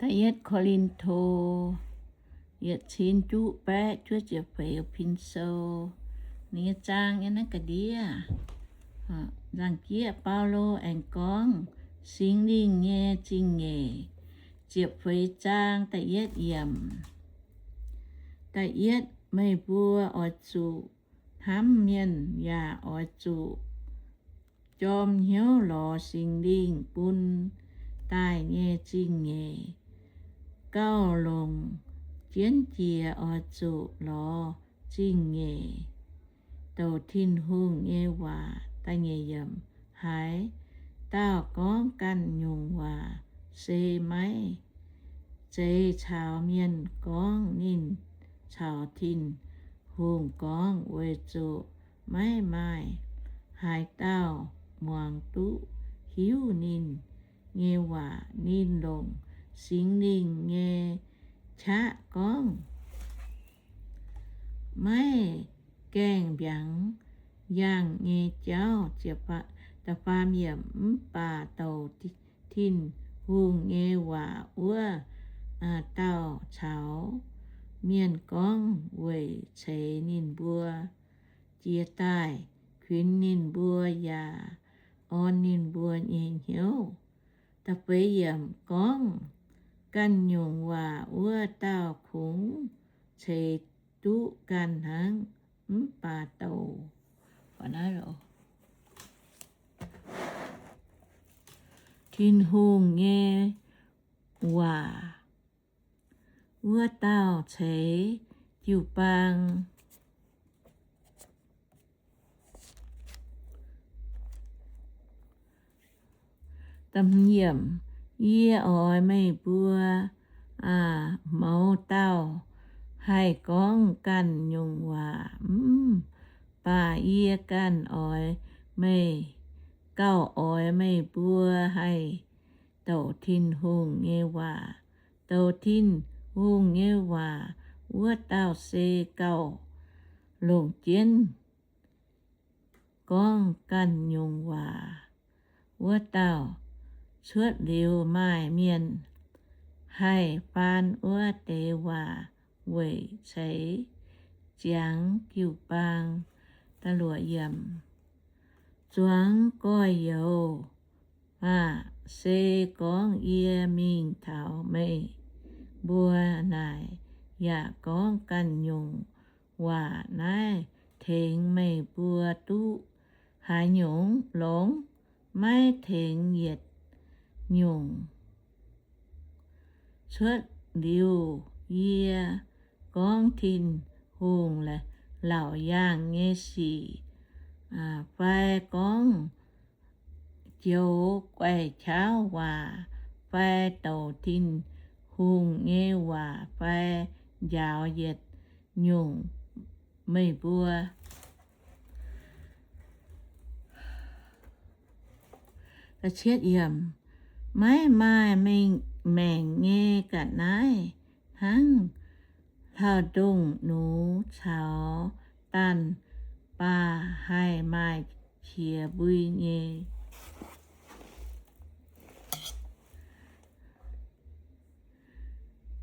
Da'yietv Ko^lin^to, yietc cin juqv baeqv juov ziepc feix pin sou. Ninh nyei zaang yiem naaiv ga'ndiev. Nzangc-jieqv Baulo aengx gorngv Singx Lingh nyei zingh nyeic. Ziepc feix zaang da'yietv yiemc. Da'yietv, meih mbuo oix zuqc hnamv mienh yaac oix zuqc jorm hnyouv lorz Singx Lingh bun daaih nyei zingh nyeic. Gauh longc jienv jiex oix zuqc lorz zingh nyeic, douc Tin-Hungh nyei waac. Haaix dauh gorngv ganh nyungc waac se maiv zeiz caux mienh gorngv, ninh caux Tin-Hungh gorngv, weic zuqc maiv maaih haaix dauh muangx duqv hiuv ninh nyei waac. Ninh longc Singx Lingh nyei qaqv gorngv, maiv gaengh mbiaangx yangh nyei jauv. Mv baac douc Tin-Hungh nyei waac wuov dauh caux mienh gorngv weic ceix ninh mbuo jiex daaih, kuinx ninh mbuo yaac orn ninh mbuo nyei hnyouv. Gorngv ganh nyungc waac wuov dauh kungx ceix duqv ganh hnangv. Mv baac douc Tin-Hungh nyei waac wuov dauh ceix jiu-baang. Yie oix meih mbuo mouz dauh haih gorngv ganh nyungc waac, mv baac yie ganh oix meih, gauh oix meih mbuo haih douc Tin-Hungh nyei waac. Douc Tin-Hungh nyei waac wuov dauh se gauh longc jienv gorngv ganh nyungc waac wuov dauh. Cuotv liuz maaih mienh haih faan wuov deix waac weic ceix ziangx jiu-baang. Zuangx gorx-youz aah! Se gorngv yie mingh taux meih mbuo naaic yaac gorngv ganh nyungc waac naaiv tengx meih mbuo duqv haaix nyungc? Longx maiv tengx yietc nyungc. Cuotv liuz yie gorngv Tin-Hungh laauc yaangh nyei sic, fai gorngv joux guaix qauv waac, fai douc Tin-Hungh nyei waac, fai njaaux yietc nyungc meih mbuo. Maiv maaih maengc nyei ga'naaiv hnangv hlauv-ndongh nux caux daanh baah haih maaih qiex mbui nyei.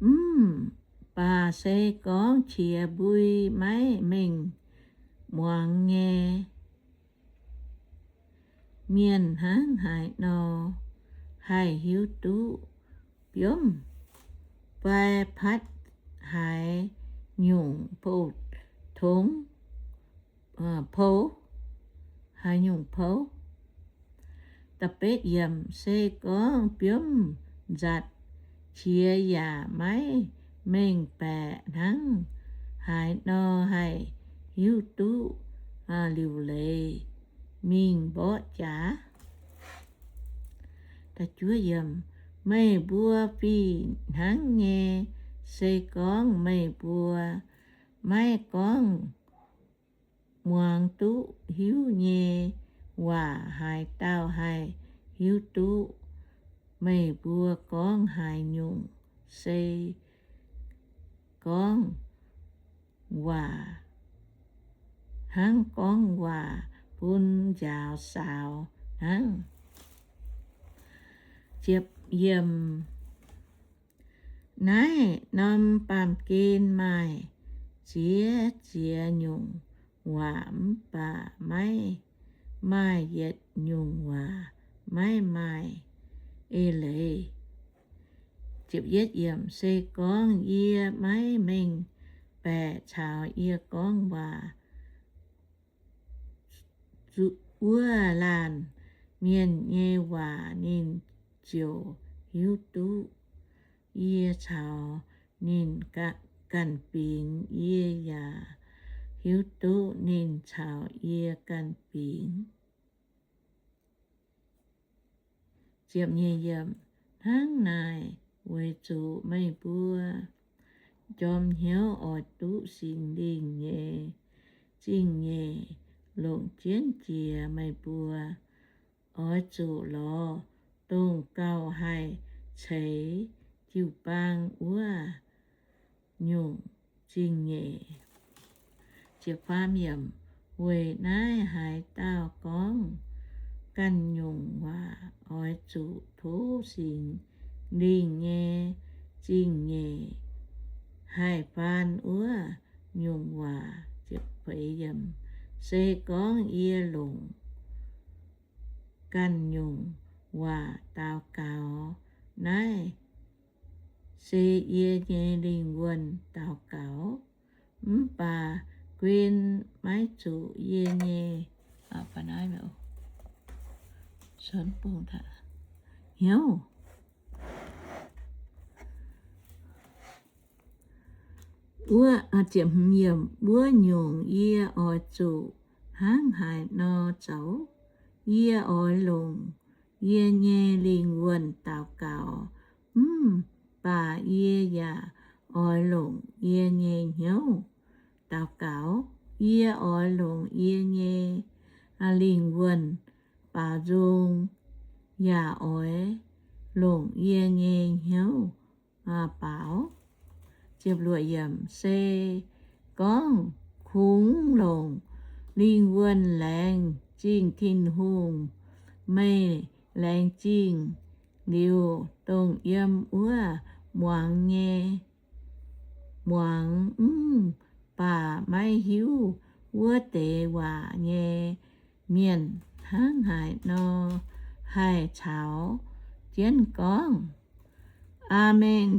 Mv baac se gorngv qiex mbui maiv mengh muangx nyei mienh hnangv haaix nor haih hiuv duqv biomv fai patv haaix nyungc pou-tongx, pou, haaix nyungc pou? Se gorngv biomv nzatc qiex yaac maiv mengh baeqc, hnangv haaix nor haih hiuv duqv liuc leiz mingh mborqv jaax? Meih mbuo fih hnangv nyei. Se gorngv meih mbuo maiv gorngv muangx duqv hiuv nyei waac, haaix dauh haih hiuv duqv meih mbuo gorngv haaix nyungc? Se gorngv waac hnangv gorngv waac bun njaaux saaux hnangv. Naaiv norm baamh gen maaih ziex ziex nyungc waac, mv baac maiv maaih yietc nyungc waac maiv maaih eix leiz. Se gorngv yie maiv mengh baeqc caux yie gorngv waac, wuov laanh mienh nyei waac ninh ziouc hiuv duqv yie caux ninh ganh fingx, yie yaac hiuv duqv ninh caux yie ganh fingx. Hnangv naaic, weic zuqc meih mbuo njorm hnyouv oix duqv Singx Lingh nyei zingh nyeic longc jienv jiex meih mbuo, oix zuqc lorz dongh gauh haih ceix jiu-baang wuov nyungc zingh nyeic. Weic naaiv haaix dauh gorngv ganh nyungc waac oix zuqc tov Singx Lingh nyei zingh nyeic haih faan wuov nyungc waac. Se gorngv yie longc ganh nyungc waac daux gaux, naaiv se yie nyei lingh wuonh daux gaux, mv baac guen maiv zuqc yie nyei hnyouv. Wuov nyungc yie oix zuqc hnangv haaix nor zoux? Yie oix longc yie nyei lingh wuonh daux gaux, mv baac yie yaac oix longc yie nyei hnyouv daux gaux. Yie oix longc yie nyei lingh wuonh baaux nzung, yaac oix longc yie nyei hnyouv baaux. Se gorngv kungx longc lingh wuonh laengz zingh Tin-Hungh, meih laengz zingh liuz, dongh yiem wuov muangx nyei, muangx mv baac maiv hiuv wuov deix waac nyei mienh hnangv haaix nor haih caux jienv gorngv, Aamen.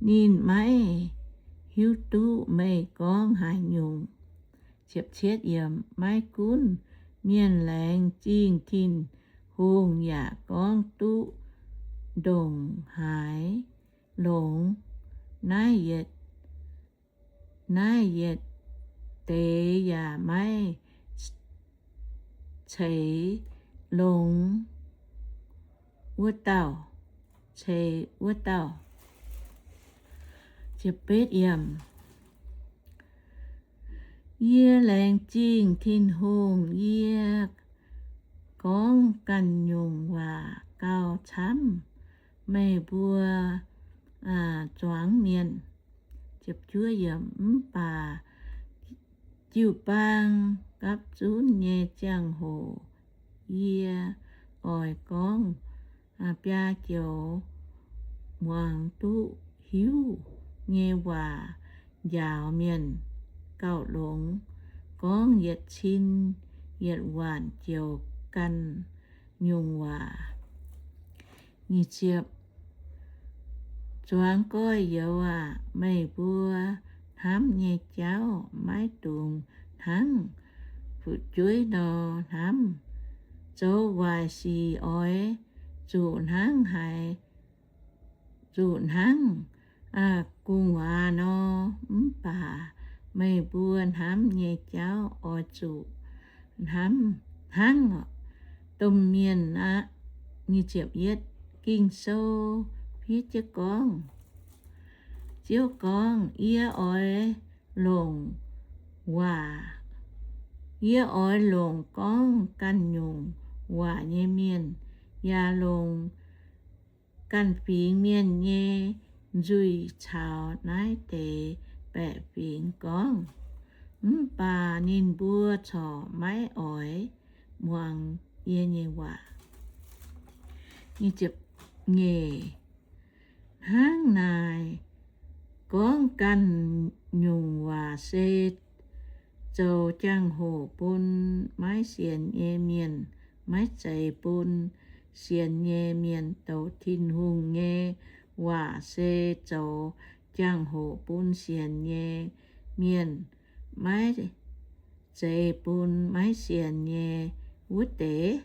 Ninh maiv hiuv duqv meih gorngv haaix nyungc. Maiv gunv mienh laengz zingh Tin-Hungh yaac gorngv duqv ndongc haaix longx. Naaiv yietc deix yaac maiv ceix longx wuov dauh, ceix wuov dauh. Yie laengz zingh Tin-Hungh, yie gorngv ganh nyungc waac gauh camv meih mbuo zuangx mienh. Mv baac jiu-baang gapv zunv nyei ziangh hoc, yie oix gorngv biaa joux muangx duqv hiuv nyei waac njaaux mienh gauh longx gorngv yietc cin yietc waanc joux ganh nyungc waac. Zuangx gorx-youz aac, meih mbuo hnamv nyei jauv maiv dungx hnangv fu'jueiv nor hnamv. Zoux waaic sic oix zuqc hnangv haaix, zuqc hnangv gu'nguaaz nor, mv baac meih mbuo hnamv nyei jauv oix zuqc hnangv domh mienh aqv. Ging-Sou fiev jienv gorngv, Ziouv gorngv, Yie oix longc waac, yie oix longc gorngv ganh nyungc waac nyei mienh, yaac longc ganh fingx mienh nyei nzuih caux naaiv deix baeqc fingx gorngv, mv baac ninh mbuo corc maiv oix muangx yie nyei waac. Nyeic, Hnangv naaic, gorngv ganh nyungc waac se zoux jangx-hoc bun maiv sienx nyei mienh, maiv zeiz bun sienx nyei mienh. Douc Tin-Hungh nyei waac se zoux jangx-hoc bun sienx nyei mienh, maiv zeiz bun maiv sienx nyei wuov deix.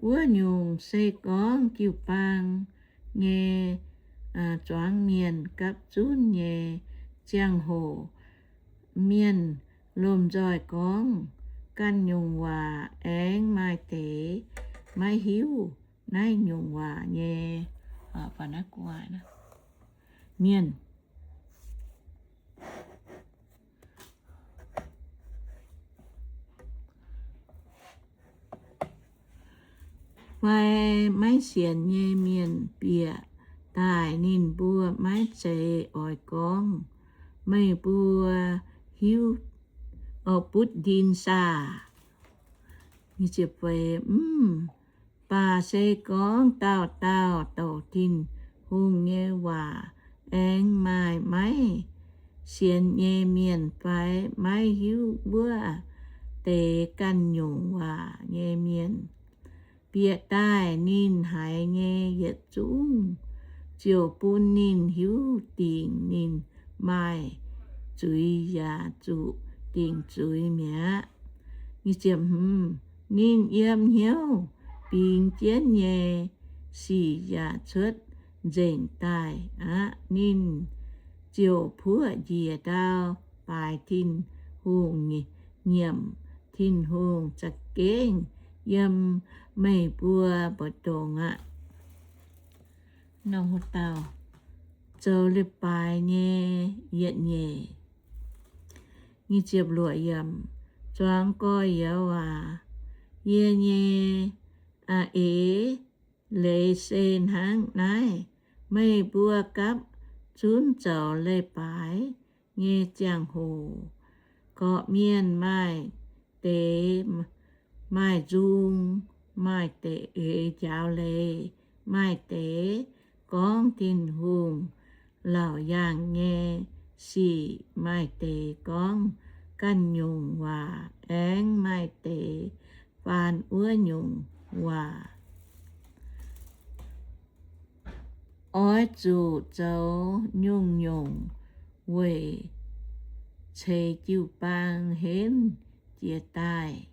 Wuov nyungc se gorngv jiu-baang nyei zuangx mienh gapv zunv nyei ziangh hoc, mienh lomh nzoih gorngv ganh nyungc waac, aengx maaih deix maiv hiuv naaiv nyungc waac nyei mienh. Fai maiv sienx nyei mienh bieqc daaih, ninh mbuo maiv zeiz oix gorngv, Meih mbuo hiuv, butv ndin saah? Mv baac se gorngv dauh dauh douc Tin-Hungh nyei waac, aengx maaih maiv sienx nyei mienh fai maiv hiuv wuov deix ganh nyungc waac nyei mienh bieqc daaih, ninh haiz nyei yietc zungv ziouc bun ninh hiuv dingc ninh maaih zuiz yaac zuqc dingc zuiz mi'aqv. Ninh yiem hnyouv bingx jienv nyei sic yaac cuotv nzengc daaih aqv. Ninh ziouc puoqv njiec ndau baaix Tin-Hungh, nyiemc Tin-Hungh za'gengh yiem meih mbuo mbu'ndongx aqv. Zoux leiz-baaix nyei yietc nyeic. Zuangx gorx-youz aac, yie nyei eix leiz se hnangv naaiv. Meih mbuo gapv zunv zoux leiz-baaix nyei ziangh hoc, gorqv-mienh maaih deix maaih nzung, maaih deix njaaux leiz, maaih deix gorngv Tin-Hungh laauc yaangh nyei sic, maaih deix gorngv ganh nyungc waac, aengx maaih deix faan wuov nyungc waac. Oix zuqc zoux nyungc-nyungc weic ceix jiu-baang henv jiez daaih.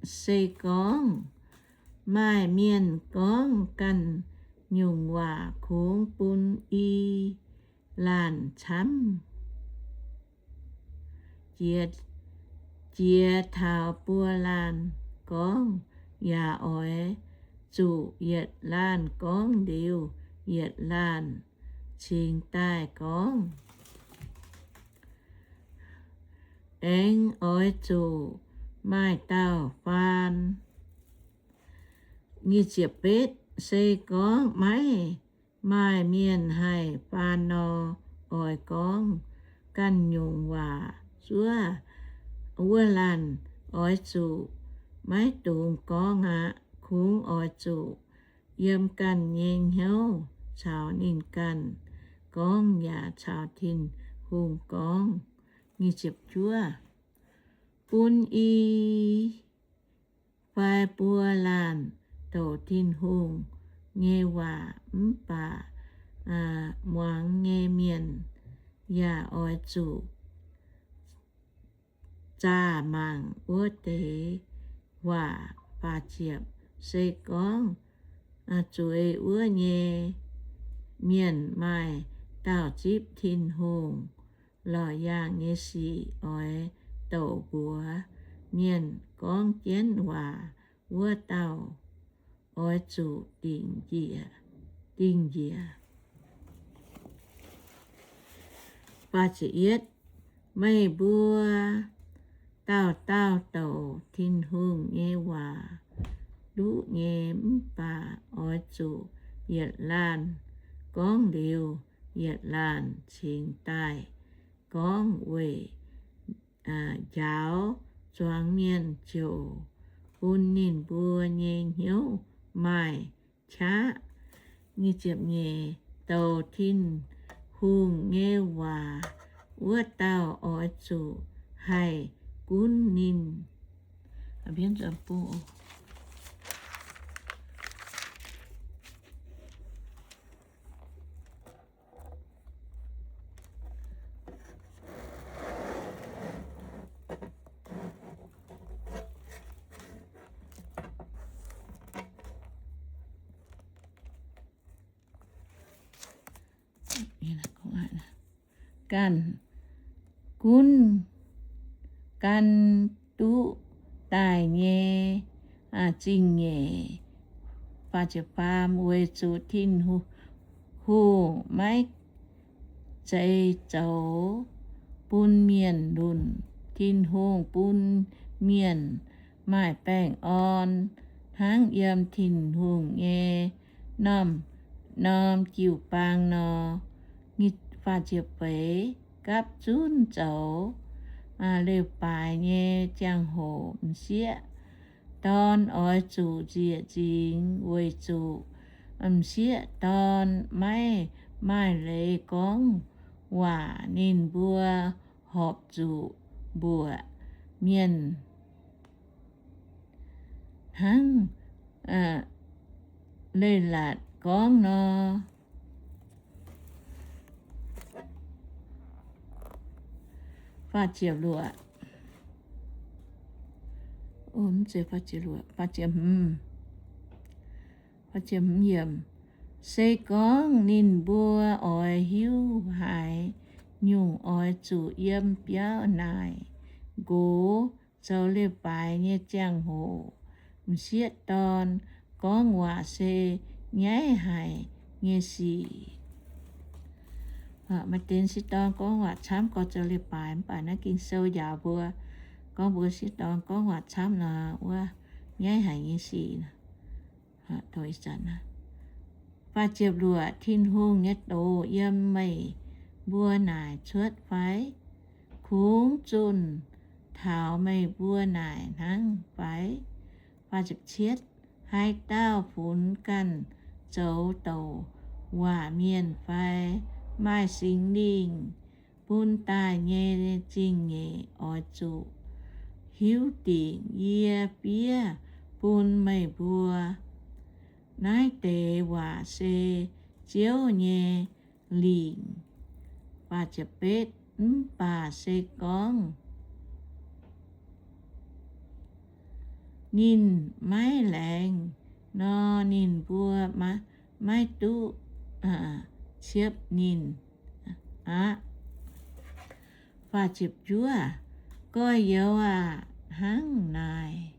Se gorngv maaih mienh gorngv ganh nyungc waac, kungx bun i laanh camv jiex taux buo laanh gorngv, yaac oix zuqc yietc laanh gorngv liuz yietc laanh cingx daaih gorngv. Aengx oix zuqc maaih dauh faan. Se gorngv maiv maaih mienh haih faan nor, oix gorngv ganh nyungc waac zuov wuov laanh oix zuqc maiv dungx gorngv aqv. Kungx oix zuqc yiem ganh nyei hnyouv caux ninh ganh gorngv yaac caux Tin-Hungh gorngv. Bun i fai buo laanh douc Tin-Hungh nyei waac, mv baac muangx nyei mienh yaac oix zuqc zaah mangc wuov deix waac. Se gorngv zueiz wuov nyei mienh maaih dauh zipv Tin-Hungh lorqc yaangh nyei sic oix douc mbuox mienh gorngv jienv waac, wuov dauh oix zuqc dingh njiec. Meih mbuo dauh dauh douc Tin-Hungh nyei waac duqv nyei, mv baac oix zuqc yietc laanh gorngv liuz yietc laanh cingx daaih gorngv, weic njaaux zuangx mienh ziouc bun ninh mbuo nyei hnyouv maaih qaqv. Nyeic, douc Tin-Hungh nyei waac wuov dauh oix zuqc haih gunv ninh. Ganh gunv, ganh duqv daaih nyei zingh nyeic. Weic zuqc Tin-Hungh maiv zeiz zoux bun mienh lunc. Tin-Hungh bun mienh maaih baengh orn hnangv yiem Tin-Hungh nyei norm, norm jiu-baang nor. Gapv zunv zoux leiz-baaix nyei ziangh hoc m'sieqv dorn oix zuqc nzieqc nzingx, weic zuqc m'sieqv dorn maiv maaih leiz gorngv waac. Ninh mbuo horpc zuqc mbuoqc mienh hnangv Leiz-Latc gorngv nor. Se gorngv ninh mbuo oix hiuv haaix nyungc, oix zuqc yiem biauv naaic nqox zoux leiz-baaix nyei ziangh hoc. M'sieqv dorn gorngv waac se nyaiv haic nyei sic. Maaih deix m'sieqv dorn gorngv waac camv, gorngv zoux leiz-baaix, mv baac naaiv Ging-Sou njaaux mbuo, gorngv mbuo m'sieqv dorn gorngv waac camv nor, wuov nyaiv haic nyei sic. Tin-Hungh nyei doz yiem meih mbuo naaic cuotv fai? Kungx zunh taux meih mbuo naaic hnangv fai? Haaix dauh funx ganh zoux douc waac mienh fai? Maaih Singx Lingh bun daaih nyei zingh nyeic oix zuqc hiuv dingc. Yie fiev bun meih mbuo naaiv deix waac se Ziouv nyei lingc. Mv baac se gorngv ninh maiv laengz nor, ninh mbuo maiv duqv ciepv ninh aqv. Gorx-youz aah! Hnangv naaic,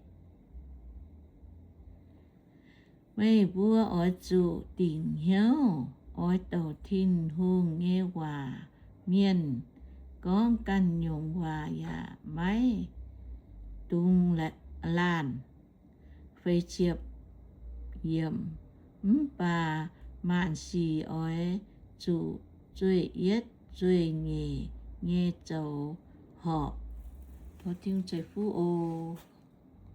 meih mbuo oix zuqc dingc hnyouv oix douc Tin-Hungh nyei waac. Mienh gorngv ganh nyungc waac yaac maiv dungx laanh. Mv baac maanc sic oix zuqc zueih yietv zueih nyeic nyei zoux horpc. Tov Tin-Hungh ceix fuqv oc.